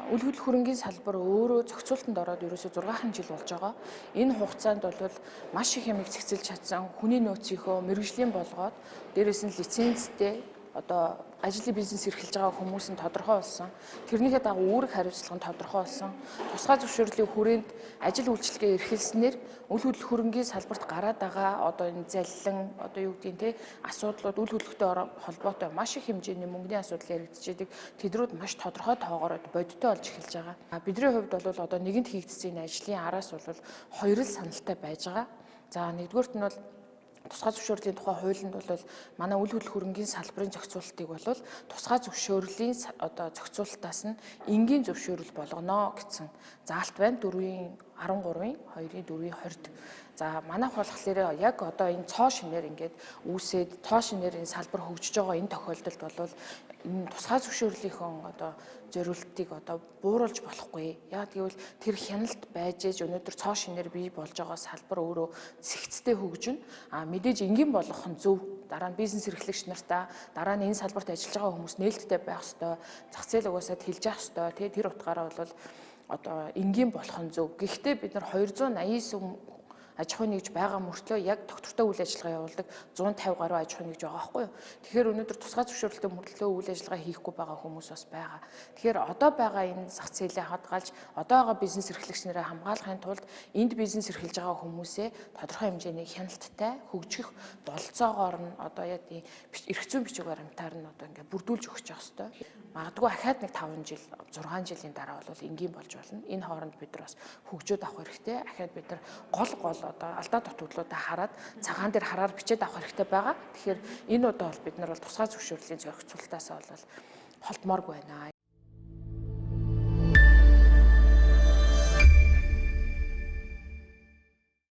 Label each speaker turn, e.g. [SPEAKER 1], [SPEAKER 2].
[SPEAKER 1] Үл хөдлөх хөрөнгийн салбар өөрөө зохицуултанд ороод ерөөсөө 6 жил болж байгаа. Энэ хугацаанд бол маш их юмыг цэгцэлж чадсан, хүний нөөцийнхөө мэргэжлийн болгоод, дээрээс нь лицензтэй одоо ажлын бизнес эрхэлж байгаа хүмүүс нь тодорхой болсон. Тэрнийхээ дагуу үүрэг хариуцлага нь тодорхой болсон. Тусгай зөвшөөрлийн хүрээнд ажил үйлчилгээ эрхэлснээр үл хөдлөх хөрөнгийн салбарт гараад байгаа одоо энэ заллан одоо юу гэдгийг те асуудлууд үл хөдлөхтэй холбоотой маш их хэмжээний мөнгөний асуудал яригдчихэдэг. Тэдрүүд маш тодорхой тоогоор бодиттой болж эхэлж байгаа. Бидний хувьд бол одоо нэгэнт хийгдсэн энэ ажлын араас бол хоёр л саналтай байж байгаа. За, нэгдүгээрт нь бол тусгай зөвшөөрлийн тухай хуулинд бол манай үл хөдлөх хөрөнгийн салбарын зохицуултыг бол тусгай зөвшөөрлийн одоо зохицуултаас нь энгийн зөвшөөрөл болгоно гэсэн заалт байна. 4-ийн 13-ын 2-ын 4-ийн 20-д. За, манайх болохоор яг одоо энэ цоо шинээр ингээд үүсээд, цоо шинээр энэ салбар хөгжиж байгаа энэ тохиолдолд бол энэ тусгай зөвшөөрлийнхөө одоо зориултыг одоо бууруулж болохгүй. Яг гэвэл тэр хяналт байж ээж өнөөдөр цоо шинээр бий болж байгаа салбар өөрөө зэгцтэй хөгжинэ. А мэдээж энгийн болгох нь зөв. Дараа нь бизнес эрхлэгч нартаа, дараа нь энэ салбарт ажиллаж байгаа хүмүүс нээлттэй байх ёстой. Зах зээл угаасаа тэлж явах ёстой. Тэ, тэр утгаараа бол одоо энгийн болох нь зөв. Гэхдээ бид нар 289 аж ахуйн нэгж байгаа мөртлөө яг тогтвортой үйл ажиллагаа явуулдаг 150 гаруй аж ахуйн нэгж байгаа байхгүй юу. Тэгэхээр өнөөдөр тусгай зөвшөөрлөлтөй мөртлөө үйл ажиллагаа хийхгүй байгаа хүмүүс бас байгаа. Тэгэхээр одоо байгаа энэ зах зээлээ хадгалж, одоо байгаа бизнес эрхлэгч нараа хамгаалахын тулд энд бизнес эрхэлж байгаа хүмүүсээ тодорхой хэмжээний хяналттай хөгжих бололцоогоор нь одоо яг тийм эрх зүйн бичиг баримтаар нь одоо ингээд бүрдүүлж өгч явах хэрэгтэй. Магадгүй ахаад нэг 5 жил, 6 жилийн дараа бол энгийн болж болно. Энэ хооронд бид нар бас хөгжөөд авах хэрэгтэй. Ахаад бид нар гол гол одоо алдаа дутагдлуудаа хараад цагаан дээр хараар бичээд авах хэрэгтэй байгаа. Тэгэхээр энэ удаа бол бид нар бол тусгай зөвшөөрлийн зохицуултаасаа бол холдмооргүй байна.